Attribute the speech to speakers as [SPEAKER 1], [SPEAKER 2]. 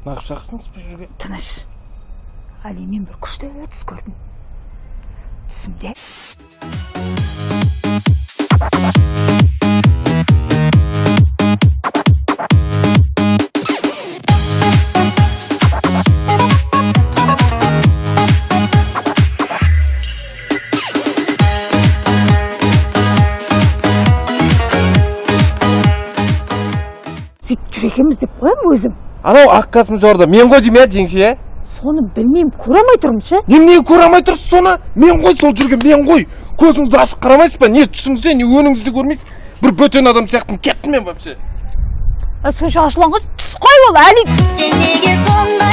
[SPEAKER 1] Неғып шақырдыңыз бұл жерге?
[SPEAKER 2] Тыныш. Әли, мен бір күшті түс көрдім. Түсімде сөйтіп жүр екенбіз деп қоямын өзім.
[SPEAKER 1] Анау ақ костюм мен ғой деймін, иә, жеңше, иә?
[SPEAKER 2] Соны білмеймін, көре алмай тұрмын ше.
[SPEAKER 1] Неменеге көре алмай тұрсыз соны? Мен ғой сол жүрген, мен ғой. Көзіңізді ашып қарамайсыз ба? Не түсіңізде, не өңіңізде көрмейсіз? Бір бөтен адам сияқтымын, кеттім мен вообще.
[SPEAKER 2] Сонша ашуланған түс қой ол, Әли.
[SPEAKER 3] Сен неге сондай